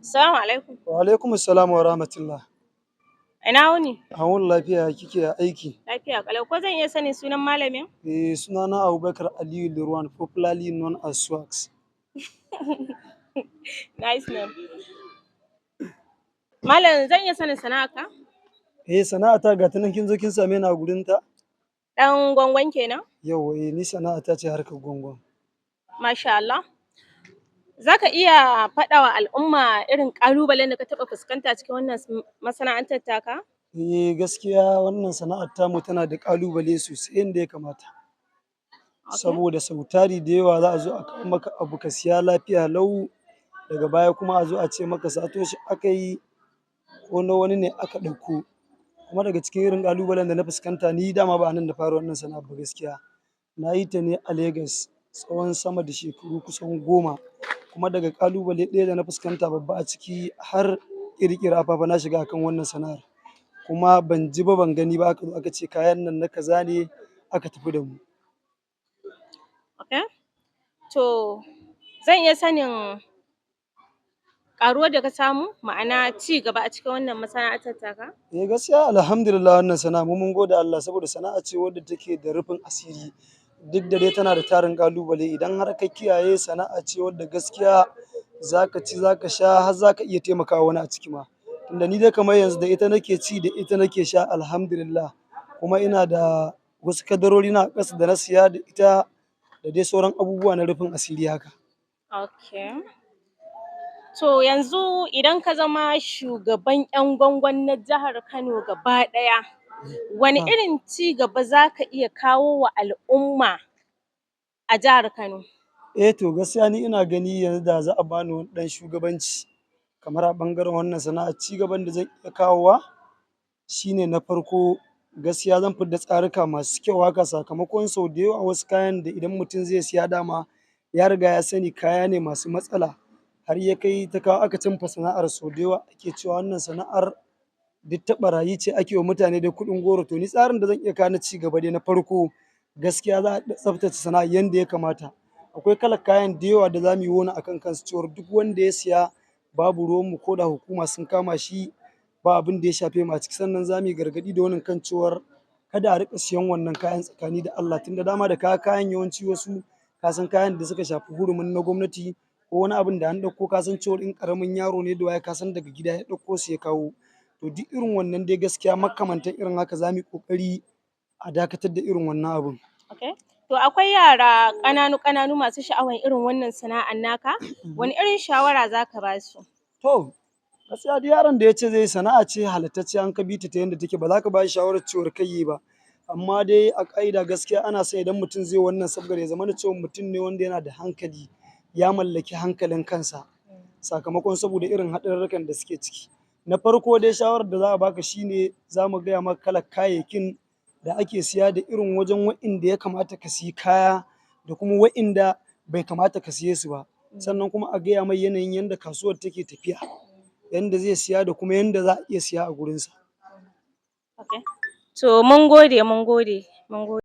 Assalamu alaikum. Wa alaikum assalam wa rahmatullah. Ina wuni? An wuni lafiya, ya kike, ya aiki? Lafiya ƙalau. Ko zan iya sanin sunan malamin? Eh, sunana Abubakar Aliyu Lurwan, popularly known as Swags. Nice name. Malam, zan iya sanin sana'arka? Eh, sana'ata ga ta nan kin zo kin same ni a gurin ta. Ɗan gwangwan kenan? Yauwa, eh, ni sana'ata ce harkar gwangwan. Masha Allah. Za ka iya faɗa wa al'umma irin ƙalubalen da ka taɓa fuskanta cikin wannan masana'antar taka? Eh, gaskiya wannan sana'ar tamu tana da ƙalubale sosai yanda ya kamata. Saboda sau tari da yawa za a zo a kawo maka abu ka siya lafiya lau, daga baya kuma a zo a ce maka sato shi aka yi ko na wani ne aka ɗauko. Kuma daga cikin irin ƙalubalen da na fuskanta, ni dama ba a nan na fara wannan sana'ar ba gaskiya. Na yi ta ne a Legas tsawon sama da shekaru kusan 10. Kuma daga ƙalubale ɗaya da na fuskanta babba a ciki, har ƙirƙira afafa na shiga akan wannan sana'ar. Kuma ban ji ba ban gani ba aka zo aka ce kayan nan na kaza ne, aka tafi da mu. Okay. To, zan iya sanin ƙaruwar da ka samu, ma'ana ci gaba a cikin wannan masana'antar taka? Eh, gaskiya alhamdulillah, wannan sana'a mu mun gode Allah, saboda sana'a ce wadda take da rufin asiri. Duk da dai tana da tarin ƙalubale, idan har ka kiyaye, sana'a ce wadda gaskiya zaka ci, zaka sha, har zaka iya taimakawa wani a ciki ma. Tunda ni dai kamar yanzu da ita nake ci, da ita nake sha, alhamdulillah. Kuma ina da wasu kadarori na a ƙasa da na siya da ita, da dai sauran abubuwa na rufin asiri haka. Okay. To, yanzu idan ka zama shugaban 'yan gwangwan na jihar Kano gaba ɗaya, wani irin ci gaba za ka iya kawo wa al'umma a jihar Kano? Eh to, gaskiya ni ina gani yanzu da za a bani wani ɗan shugabanci kamar a ɓangaren wannan sana'a, ci gaban da zan iya kawowa shine na farko, gaskiya zan fidda tsarika masu kyau haka, sakamakon sau da yawa wasu kayan da idan mutum zai siya, dama ya riga ya sani kaya ne masu matsala, har ya kai ta kawo aka canfa sana'ar. Sau da yawa ake cewa wannan sana'ar duk ta ɓarayi ce, ake wa mutane dai kuɗin goro. To, ni tsarin da zan iya kawo na ci gaba dai, na farko gaskiya za a tsaftace sana'a yanda ya kamata. Akwai kalar kayan da yawa da za mu yi wani akan kansu cewar duk wanda ya siya babu ruwanmu, ko da hukuma sun kama shi, ba abin da ya shafe mu a ciki. Sannan za mu yi gargaɗi da wannan kan cewar kada a riƙa siyan wannan kayan tsakani da Allah, tunda dama da kayan yawanci wasu ka san kayan da suka shafi hurumin na gwamnati ko wani abin da an ɗauko, ka san cewar in ƙaramin yaro ne da waye, ka san daga gida ya ɗauko su ya kawo. To, duk irin wannan dai gaskiya makamantan irin haka za mu yi ƙoƙari a dakatar da irin wannan abun. Okay. To, akwai yara ƙananu ƙananu masu sha'awar irin wannan sana'ar naka, wani irin shawara za ka ba su? To, gaskiya duk yaron da ya ce zai yi sana'a ce halattacciya, an ka bi ta ta yanda take, ba za ka ba shi shawarar cewar kar yi ba. Amma dai a ƙa'ida gaskiya ana son idan mutum zai wannan sabgar, ya zamana cewa mutum ne wanda yana da hankali, ya mallaki hankalin kansa. Sakamakon saboda irin haɗarurrukan da suke ciki. Na farko dai, shawarar da za a baka shine za mu gaya maka kalar kayayyakin da ake siya, da irin wajen wa'inda ya kamata ka siyi kaya, da kuma wa'inda bai kamata ka siye su ba. Sannan kuma a gaya mai yanayin yanda kasuwar take tafiya, yanda zai siya da kuma yanda za a iya siya a gurinsa. Okay. To, mun gode, mun gode, mun gode.